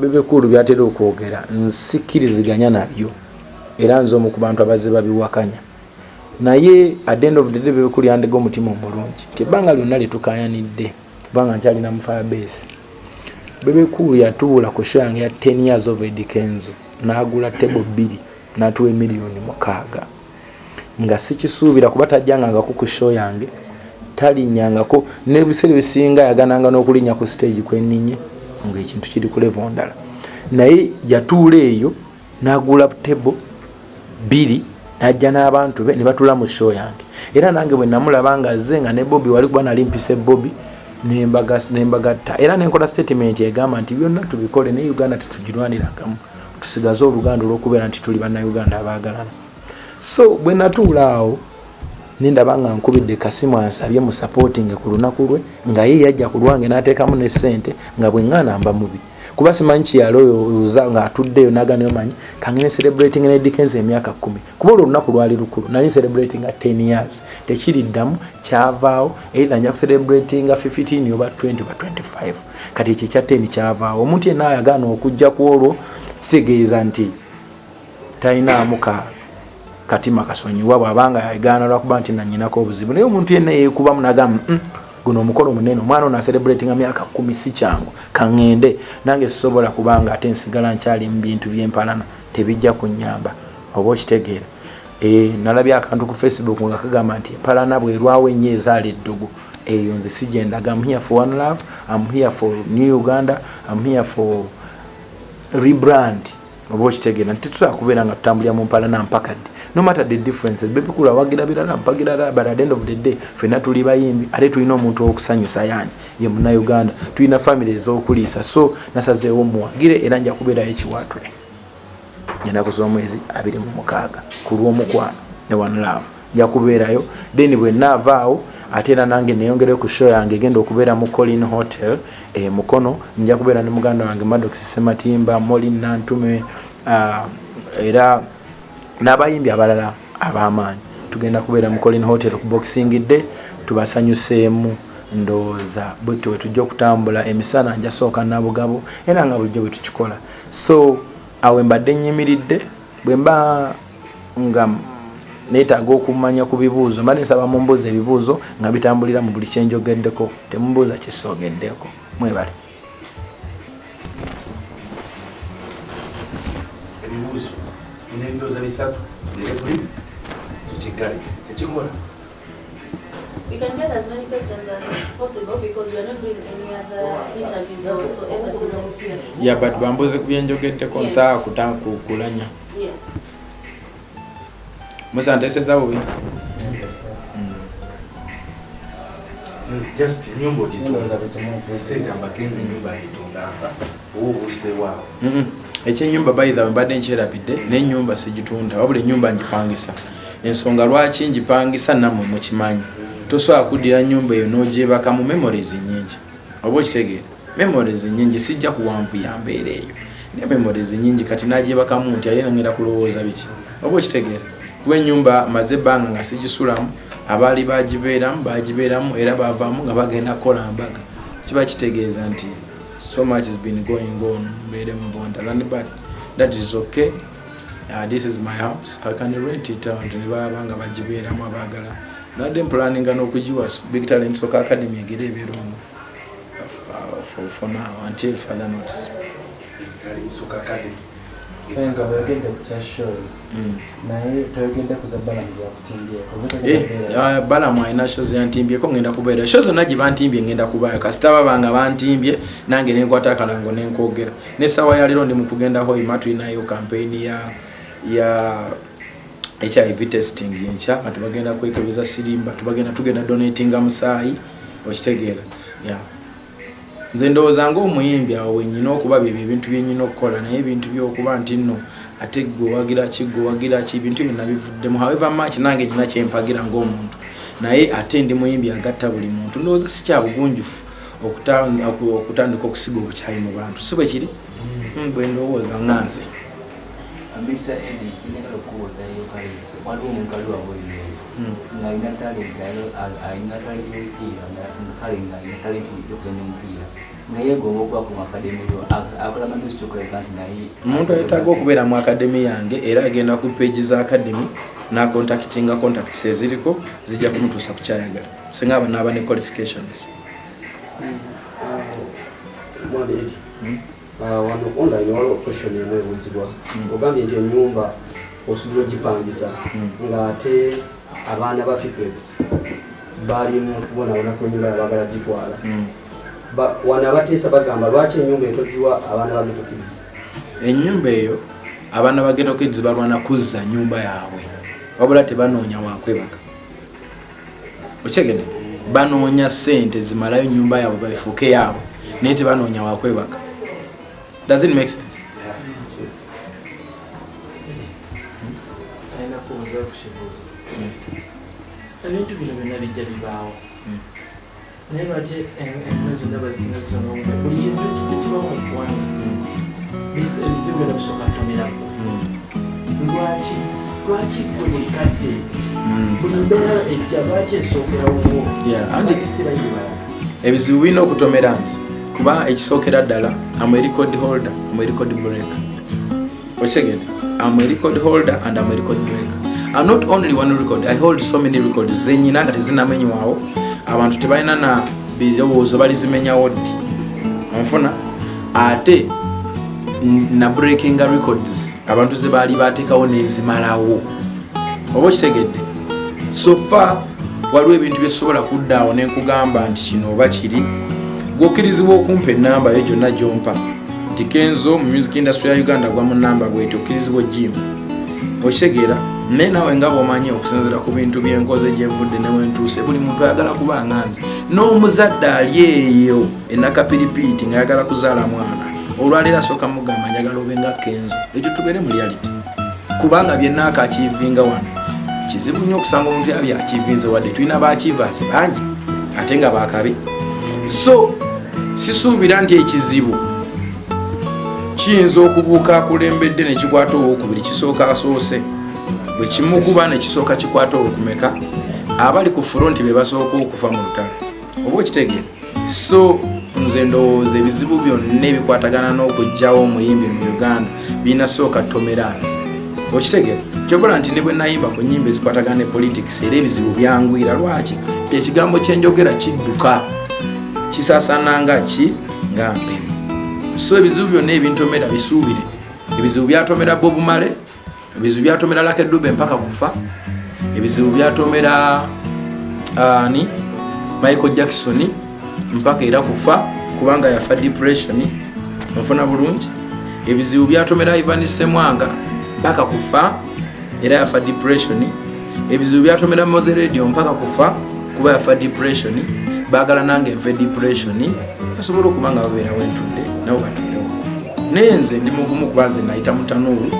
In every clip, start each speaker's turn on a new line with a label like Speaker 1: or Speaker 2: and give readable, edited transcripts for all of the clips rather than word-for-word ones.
Speaker 1: Bebe Cool byatera okwogera nsikiriziganya nabyo, era nze omu ku bantu abazze babiwakanya, naye at the end of the day Bebe Cool yandega omutima omulungi nti ebbanga lyonna lyetukayanidde, kubanga nkyalina mu Firebase, Bebe Cool yatuula ku show yange ya 10 years of Eddy Kenzo n'agula table 2 n'atuwa 6 million, nga sikisuubira, kuba tajjangangako ku show yange, talinnyangako. N'ebiseera ebisinga yagananga n'okulinnya ku stage kwenninye, ngaekintu kiri ku level ndala, naye yatuula eyo n'agula table 2, najja n'abantu be ne batuula mu show yange. Era nange bwe namulaba nga azze nga ne Bobi wali, kuba nali mpise Bobi, nembagatta, era nenkola statement egamba nti byonna tubikole, naye Uganda tetugirwaniragamu, tusigaze oluganda olwokubeera nti tuli Bannayuganda abaagalana. So bwe natuula awo nendaba nga nkubidde Kasimu ansabye mu supporting ku lunaku lwe, nga ye yajja ku lwange n'ateekamu ne ssente, nga bwe ŋŋaana mba mubi, kuba simanyi kiyalowooza ng'atuddeyo naga naye omanyi kangene celebrating ne Eddy Kenzo emyaka 10, kuba olwo olunaku lwali lukulu. Nali celebrating 10 years, tekiriddamu, kyavaawo. Either nja kucelebratinga 15 oba 20 oba 25. Kati ekyo ekya 10 kyavaawo. Omuntu yenna ayagaana okujja ku olwo, kitegeeza nti talinaamu ka katima kasonyiwa, bwabanga yagaana lwakuba nti nanyinako obuzibu. Naye omuntu yenna yeekubamu nagamba, guno omukolo munene, omwana ono acelebratinga myaka 10, si kyangu, kaŋŋende nange." Sisobola, kubanga ate nsigala nkyali mu bintu byempalana, tebijja kunyamba, oba okitegeera? Nalabye akantu ku Facebook nga kagamba nti empalana bwerwawo ennyo ezaala eddogo. Eyo nze sigendaga. I'm here for one love, I'm here for new Uganda, I'm here for rebrand, oba okitegeera? Nti tetusobola kubeera nga tutambulira mu mpalana mpaka ddi? No matter the differences, Bebe Cool awagira birala, mpagira, but at the end of the day fenna tuli bayimbi, ate tulina omuntu okusanyusa, yani ye Munnayuganda, tulina family ez'okuliisa. So nasazeewo muwagire, era nja kubeerayo ekiwaatule ennaku z'omwezi 26 ku lw'omukwano ne one love, nja kubeerayo. Then bwe naavaawo, ate era nange neyongereyo ku show yange egenda okubeera mu Colin Hotel e Mukono. Nja kubeera ne muganda wange Maddox Sematimba, Molin Nantume, era n'abayimbi abalala ab'amaanyi. Tugenda kubeera mu Colin Hotel ku Boxing Day, tubasanyuseemu. Ndowooza bwetyo bwe tujja okutambula. Emisana nja sooka Nabugabo, era nga bulijjo bwe tukikola. So awe mbadde nyimiridde. Bwe mba nga neetaaga okumanya ku bibuuzo, mbadde nsaba mumbuuza ebibuuzo nga bitambulira mu buli kyenjogeddeko, temumbuuza kisoogeddeko. Mwebale.
Speaker 2: Ebibuuzo nina ebibuuzo bisatu, bire brief, tukiggale tekikola.
Speaker 3: We can get as many questions as possible because we are not doing any other interviews or whatsoever till next year.
Speaker 1: Yeah, but bambuuze ku byenjogeddeko. Nsaawa kulanya.
Speaker 3: Yes.
Speaker 1: Musa, nteeseza bubi?
Speaker 2: Just enyumba ogitunda, esente ambakenzi, enyumba agitundanga oba obuuseewaawo?
Speaker 1: Ekyenyumba, by the way, mbadde nkyerabidde, n'enyumba sigitunda, wabula enyumba ngipangisa. Ensonga lwaki ngipangisa nammwe mukimanyi. Tosobola kuddira nyumba eyo n'ogyebakamu, memories nyingi, oba okitegeera? Memories nyingi, sijja kuwanvu ya mbeera eyo, naye memories nyingi. Kati nagyebakamu nti aye ngenda kulowooza biki, oba okitegeera? Kuba enyumba maze ebbanga nga sigisulamu, abaali bagibeeramu bagibeeramu era bavaamu nga bagenda kukola mbaga. Kiba kitegeeza nti so much has been going on, mbeere mu bondala, but that is okay. This is my house, I can rent it. Abantu ne baba nga bagibeeramu abaagala. Nadde mpulaninga n'okugiwa Big Talent Soccer Academy, egere ebeera omwo for now until further notice.
Speaker 2: Soccer Academy.
Speaker 4: Kenzo, oyogedde ku kya shows, naye toyogedde ku za Balamu zakutimbyeko.
Speaker 1: Balamu alina shows yantimbyeko, ngenda kubeera. Show zonna gye bantimbye ngenda kubaayo, kasita baba nga bantimbye nange nenkwata akalango nenkwogera. N'essaawa ya leero ndi mu kugenda Hoima, tulinayo campaign ya HIV testing enkya, bantu bagenda kwekebeza sirimba, tubagenda tugenda donatinga musaayi, okitegeera? Yeah. Nze ndowooza ngaomuyimbi awo wenyina okuba byebyo ebintu byenyina okukola, naye ebintu byokuba nti nno ate gwe wagira ki, gwe wagira ki, ebintu byonna bivuddemu. However much nange nyina kyempagira ngaomuntu, naye ate ndi muyimbi agatta buli muntu. Ndowooza si kya bugunjufu okutandika okusiga obukyayi mu bantu, si bwe kiri? Bwe ndowooza nga nze.
Speaker 5: Mr. Eddie, kinjagala okubuuzayo, kale waliwo omuntu ali wabweru ng'alina talent, alina talent y'omupiira, kale ng'alina talent y'okuzannya omupiira. Nga yeegomba okuba ku academy yo, akola magezi kyokulabika nti naye
Speaker 1: Omuntu ayetaaga okubeera mu academy yange era agenda ku page za academy nacontactinga, contacts eziriko zijja kumutuusa ku kyayagala, singa aba naaba ne qualifications.
Speaker 6: Mwami Eddie, wano online waliwo question emu ebuuzibwa. Ogambye nti ennyumba osobola ogipangisa, ng'ate abaana ba triplets bali mu kubonabona ku nyumba, yabagala gitwala. Wano abateesa bagamba, lwaki ennyumba etogiwa abaana ba Ghetto Kids?
Speaker 1: Ennyumba eyo, abaana ba Ghetto Kids balwana kuzza nyumba yaabwe, wabula tebanoonya wakwebaka. Okyegede, banoonya sente zimalayo nyumba yaabwe bafuuke yaabwe, naye tebanoonya wakwebaka. Does it make sense?
Speaker 4: Alina kubuuza ku kibuuzo. Ebintu bino byonna bijja bibaawo, naye lwaki enkume zonna bazisinga zisonga mutwe? Buli kintu ekijja kibawo mu ggwanga, ebizibu byonna bisooka tomerako. Lwaki gwe buli kadde, buli mbeera ejja, lwaki esookerawo?
Speaker 1: Yeah, anti
Speaker 4: si bayiri balala.
Speaker 1: Ebizibu birina okutomera nze, kuba ekisookera ddala, am a record holder, am a record breaker. Okitegedde? Am a record holder and am a record breaker, and not only one record, I hold so many records zenyina nga tezinamenywawo. Abantu tebalina na birowoozo balizimenyawo ddi, onfuna? Ate na breakinga records abantu ze baali bateekawo nenzimalawo, oba okitegedde? So far waliwo ebintu byesobola kudda awo nenkugamba nti kino oba kiri. Gwokkirizibwa okumpa enamba yo gyonna gyompa nti Kenzo mu music industry ya Uganda gwa mu namba bweti, okkirizibwa ogimu, okitegeera? Naye naawe nga bwomanyi, okusinziira ku bintu byenkoze, gyenvudde newentuuse, buli muntu ayagala kuba nga nze. N'omuzadde ali eyo enakapiripiiti ngaayagala kuzaala mwana, olwaleero asooka mugamba, "Njagala obe nga Kenzo." Ekyo tubeere mu reality, kubanga byenaaka achievinga wano kizibu nnyo okusanga omuntu yaby achievinze, wadde tulina ba achievers bangi ate nga bakabi. So sisuubira nti ekizibu kiyinza okubuuka akulembedde nekikwata owokubiri. Kisooka asoose, bwe kimukuba nekisooka kikwata owokumeka. Abali ku front be basooka okufa mu lutalo, oba okitegeera? So nze ndowooza ebizibu byonna ebikwatagana n'okugjawo omuyimbi mu Uganda birina sooka tomera nze, okitegeera? Kyobola nti ne bwe nayimba ku nyimba ezikwatagana ne politics, era ebizibu byangwira. Lwaki? Ekigambo kyenjogera kidduka, kisasana nga ki nga mpemu. So ebizibu byonna ebintomera bisuubire. Ebizibu byatomera Bob Marley, ebizibu byatomera Lucky Dube mpaka kufa, ebizibu byatomera ani, Michael Jackson mpaka era kufa, kubanga yafa depression, nfuna bulungi? Ebizibu byatomera Ivan Semwanga mpaka kufa, era yafa depression. Ebizibu byatomera Mowzey Radio mpaka kufa, kuba yafa depression. Bagala nange nfe depression, basobole okuba nga babeera wentudde, nabo batulewo. Naye nze ndi mugumu, kuba nze nayita mutanuulu,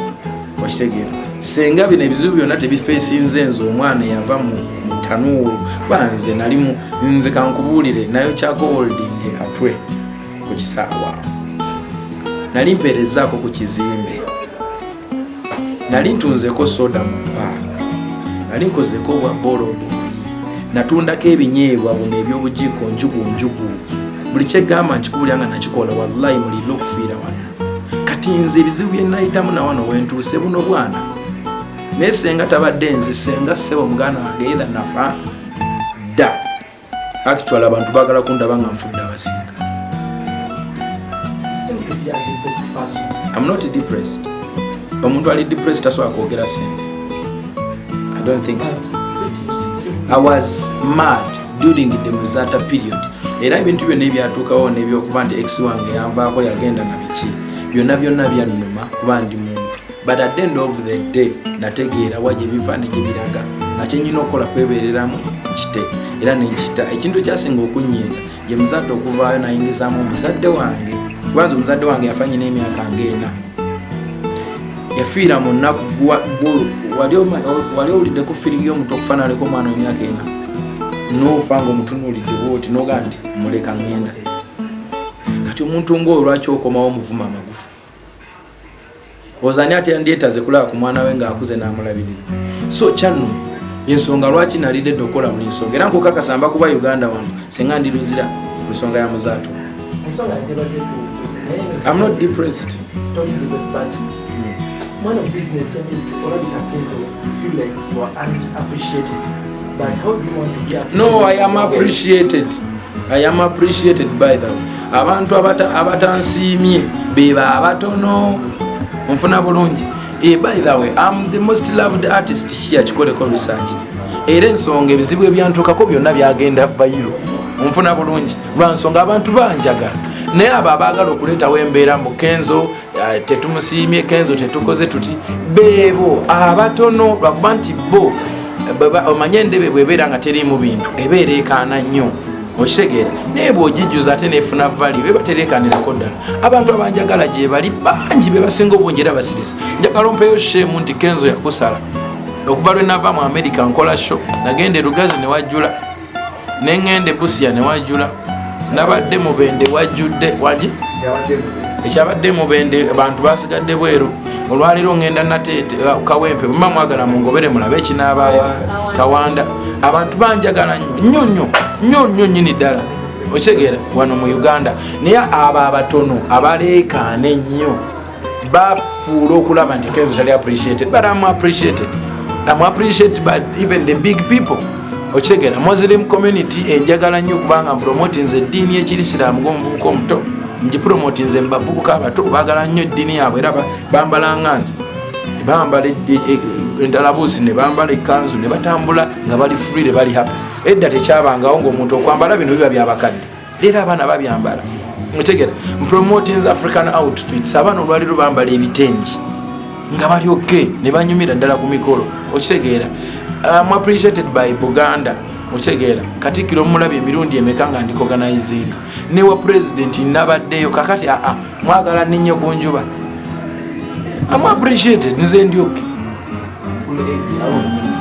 Speaker 1: okitegeera? Senga bino ebizibu byonna tebifeesinze nze omwana eyava mu tanuulu, kuba nze nalimu. Nze kankubuulire, nayokyako holding ekatwe ku kisaawe awo, nali mpeerezaako ku kizimbe, nali ntunzeeko soda mu paaka, nali nkozeeko obwa ball boy, natundako ebinyeebwa buno ebyobujiiko, njugu njugu, buli kyegamba nkikubulya nga nakikola. Wallahi mulirire okufiira wano. Kati nze ebizibu bye nayitamu nawano wentuuse buno bwana, naye senga tabadde nze, senga ssebo muganda wange either nafa dda. Actually abantu baagala kundaba nga nfudde abasinga.
Speaker 4: You seem to be a depressed person.
Speaker 1: I'm not depressed. Omuntu ali depressed tasobola kwogera sense. I don't think so.
Speaker 4: But si kintu kizibu.
Speaker 1: I was mad during the Muzata period. Era ebintu byonna ebyatuukawo n'ebyokuba nti ex wange yanvaako, yagenda na biki, byonna byonna byannuma kuba ndi muntu. But at the end of the day nategeera wa gye biva ne gye biraga, nga kyenyina okukola kwebeereramu nkite era nenkita. Ekintu ekyasinga okunnyiiza ye muzadde okuvaayo nayingizaamu omuzadde wange, kuba nze omuzadde wange yafa nyina emyaka ngaena, yafiira mu nnaku. Wali owuliddeko feeling y'omuntu okufa naleka omwana w'emyaka 4, nofa nga omutunuulidde bwoti, noga nti muleka ŋŋenda? Kati omuntu ngaoyo lwaki okomawo omuvuma amagufu? Ozani ate yandyetaze kulaba ku mwana we ng'akuze n'amulabirira. So kyanno ensonga lwaki nalidde dde okukola buli nsonga, era nkukakasa mba kuba Uganda wano senga ndi luzira ku nsonga ya Muzaato.
Speaker 4: Ensonga tebadde.
Speaker 1: I'm not depressed.
Speaker 4: Totally depressed, but one of business and music olabika Kenzo, you feel like you are unappreciated, but how do you want to be appreciated?
Speaker 1: No, I am appreciated. I am appreciated. By the way, abantu abatansiimye beba abatono. Onfuna bulungi? By the way, I'm the most loved artist here. Kikoleko research. Era ensonga ebizibu ebyantuukako byonna byagenda viral. Onfuna bulungi? Lwansonga abantu banjagala, naye abo abaagala okuleetawo embeera mu Kenzo tetumusiimye, Kenzo tetukoze tuti, beebo abatono, lwakuba nti bo omanye endebe bwebeera nga teriimu bintu ebeera ekaana nnyo, okitegeera? Naye bw'ogijjuza ate nefuna value, beba tereekanirako ddala. Abantu abanjagala gye bali bangi, be basinga obungi era basirisa. Njagala ompeyo sheemu nti Kenzo yakusala. Okuva lwe nava mu America nkola show. Nagenda e Lugazi ne wajjula, neŋŋenda e Busia ne wajjula, nabadde Mubende wajjudde wagi ekyabadde Mubende, abantu basigadde bweru. Olwaleero ŋŋenda Nateete, Kawempe. Bwemba mwagala mungobere mulabe ekinaabaayo. Kawanda, abantu banjagala nnyo nnyo nnyo nnyo nnyini ddala, okitegeera, wano mu Uganda. Naye abo abatono abaleekaana ennyo bafuula okulaba nti Kenzo tali appreciated, but I'm appreciated. I'm appreciated by even the big people, okitegeera? Muslim community enjagala nnyo kubanga mpromotinze eddiini y'ekirisiraamu ng'omuvubuka omuto, ngipromotinze mu bavubuka abato. Baagala nnyo eddiini yaabwe era bambala nga nze, bambala entalabuusi ne bambala ekkanzu ne batambula nga bali free, bali happy. Edda tekyabangawo ng'omuntu okwambala bino biba byabakadde, leero abaana babyambala, otegera? Promoting African outfits, abaana olwaliro bambala ebitengi nga bali okay ne banyumira ddala ku mikolo, okitegeera? I'm appreciated by Buganda, okitegeera? Katikkiro omulabye emirundi emeka nga ndi organizing newa president nabaddeyo. Kakati aa mwagala ninye ku njuba. I'm appreciated, nze ndi okay.
Speaker 5: Mukulu Eddy, awo nyini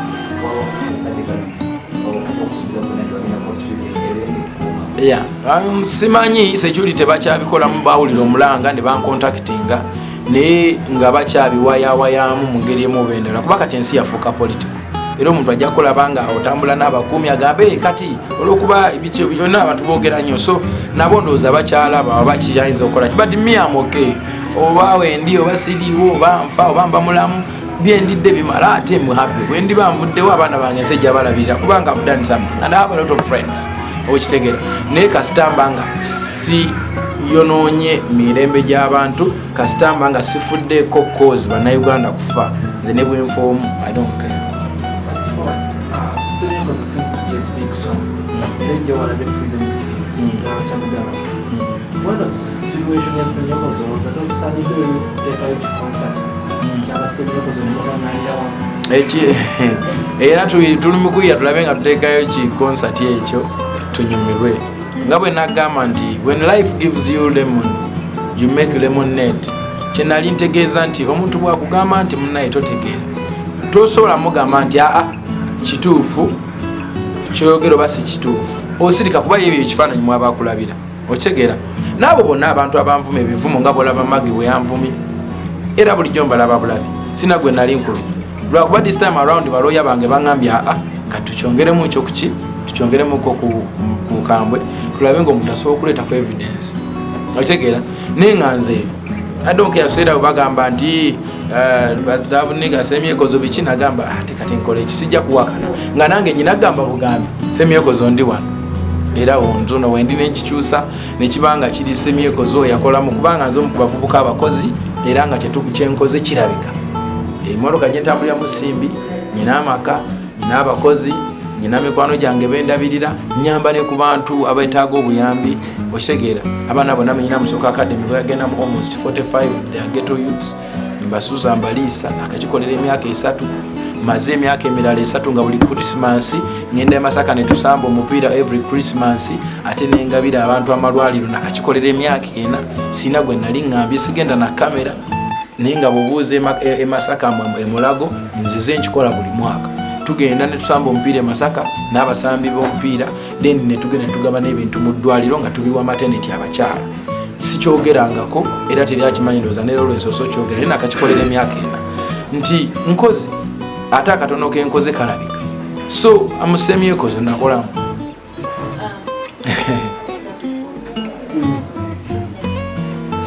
Speaker 5: akadde kano okusuubira kwonna nti bagenda kuwa security ebeere ng'ekuuma?
Speaker 1: Yeah. Simanyi security bakyabikolamu, bawulira omulanga ne bancontactinga, naye nga bakyabiwayawayamu mu ngeri emu oba endala, kuba kati ensi yafuuka political, era omuntu ajja kulaba nga otambula n'abakuumi agambe, "Eh, kati olwokuba biki byonna abantu boogera nnyo." So nabo ndowooza bakyalaba oba kiyinza okukola ki, but me am okay. Oba wendi oba siriiwo, oba nfa oba mba mulamu, byendidde bimala, ate mu happy. Bwendiba nvuddewo, abaana bange ensi ejja balabirira, kubanga I've done something and I have a lot of friends, okitegeera? Naye kasitamba nga si yonoonye mirembe gy'abantu, kasitamba nga sifuddeeko cause bannayuganda kufa, nze ne bwenfoomu, I don't care.
Speaker 4: Fast forward, Semyekozo seems to be a big song. Era ejja walabe Freedom City. Kyamudde abantu. Wano situation ya Semyekozo, olowooza totusaanidde okuteekayo ki concert kyaba Semyekozo ne mubaŋŋaanira wamu?
Speaker 1: Era tuli mu kuyiya tulabe nga tuteekayo ki concert ekyo tunyumirwe. Nga bwe nagamba nti when life gives you lemon, you make lemonade. Kyenali ntegeeza nti omuntu bwakugamba nti munaye totegeera, tosobola mugamba nti aa kituufu kyoyogera oba si kituufu. Osirika, kuba yebyo ekifaananyi mwaba akulabira, okitegeera? Naabo bonna abantu abanvuma ebivumo nga bolaba Magi bwe yanvumye, era bulijjo mbalaba bulabi, sina gwe nali nkulu, lwakuba this time around balooya bange baŋambye, aa kati tukyongeremu ekyokuki, tukyongeremuko ku kambwe, tulabe nga omuntu asobola okuleetako evidence, okitegeera? Naye nga nze I don't care. So era bwe bagamba nti tabuniga Semyekozo biki, nagamba ate kati nkola eki? Sijja kuwakana nga nange nyina gamba bugambi Semyekozo ndi wano, era nzuno wendi nenkikyusa nekibanga kiri Semyekozo yakolamu, kubanga nze omu ku bavubuka abakozi, era nga kyenkoze kirabika. Emotoka gyentambuliramu simbi, nyina amaka, nyina abakozi, nyina mikwano gyange bendabirira, nyamba ne ku bantu abetaaga obuyambi, okitegeera? Abaana bonna benyina Musoka Academy bagenda mu almost 45, they are ghetto youths. Mbasuza, mbaliisa, akakikolera emyaka 3, maze emyaka emirala 3 nga buli Christmas ngenda e Masaka netusamba omupiira every Christmas, ate nengabira abantu amalwaliro. Nakakikolera emyaka 4, sina gwe nali ŋŋambye, sigenda na kamera, naye nga bwebuuza e Masaka emulago, nzize nkikola buli mwaka. Tugenda netusamba omupiira e Masaka n'abasambi b'omupiira, then netugenda netugaba n'ebintu mu ddwaliro nga tubiwa maternity abakyala. Sikyogerangako era teri akimanyi, ndowooza ne olwensoso kyogera, naye nakakikolera emyaka 4 nti nkozi, ate akatono kenkoze kalabika. So amusemyekozo nakolamu.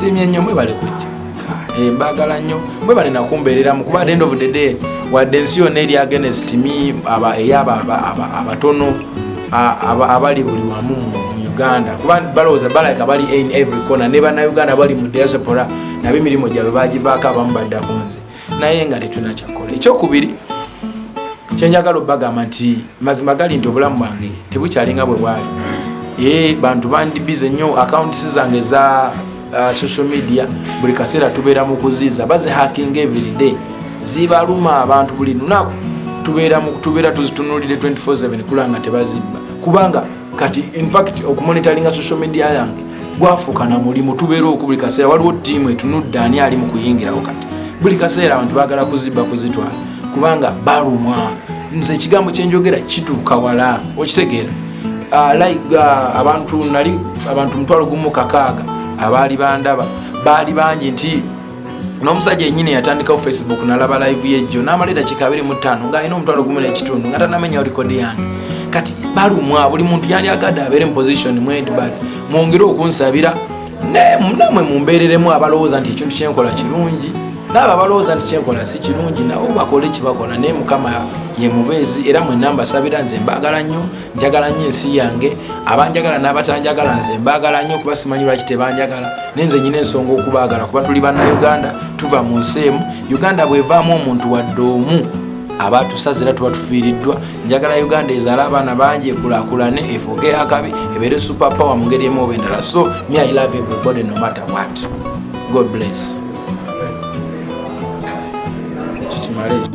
Speaker 1: Nsiimye nnyo, mwebale kujja. Mbagala nnyo, mwebale nakumbeereramu, kuba at the end of the day, wadde ensi yonna eri against me, eyabo abatono abali buli wamu mu Uganda, kuba balowooza balabika bali in every corner, ne Bannayuganda bali mu diaspora nabo emirimu gyabwe bagivaako, abamu badda ku nze, naye nga tetulina kyakukola. Ekyokubiri kyenjagala obbagamba nti mazima gali nti obulamu bwange tebukyalinga bwe bwali. Bantu bandi busy nnyo. Accounts zange eza social media buli kaseera tubeera mu kuziiza, bazihackinga everyday, zibaluma abantu. Buli lunaku tubeera tuzitunulire 24/7 kulaba nga tebazibba, kubanga kati infact okumonitoringa social media yange gwafuuka na mulimu. Tubeera oku buli kaseera, waliwo ttiimu etunudde ani ali mu kuyingirawo. Kati buli kaseera abantu baagala kuzibba, kuzitwala, kubanga balumwa. Nze ekigambo kyenjogera kituuka wala, okitegeera? Like abantu nali abantu 1,600 abaali bandaba baali bangi, nti n'omusajja yennyini yatandikawo Facebook, nalaba live yejjo n'amala eddakiika 25 ng'alina 1,500 nga tanamenyawo record yange. Kati balumwa, buli muntu yali agadde abeere mu position mwendi, but mwongere okunsabira, namwe mumbeereremu. Abalowooza nti ekintu kyenkola kirungi naabo abalowooza nti kyenkola si kirungi, nabo bakole kibakola, naye Mukama ye mubeezi, era mwenna mbasabira. Nze mbaagala nnyo, njagala nnyo ensi yange. Abanjagala n'abatanjagala, nze mbaagala nnyo, kuba simanyi lwaki tebanjagala, naye nze nyina ensonga okubaagala, kuba tuli Bannayuganda, tuva mu nsi emu. Uganda bwevaamu omuntu wadde omu, aba tusaze era tuba tufiiriddwa. Njagala Uganda ezaale abaana bangi, ekulaakulane, efuuke akabi, ebeere super power mu ngeri emu oba endala. So me, I love everybody no matter what. God bless. Kikimale.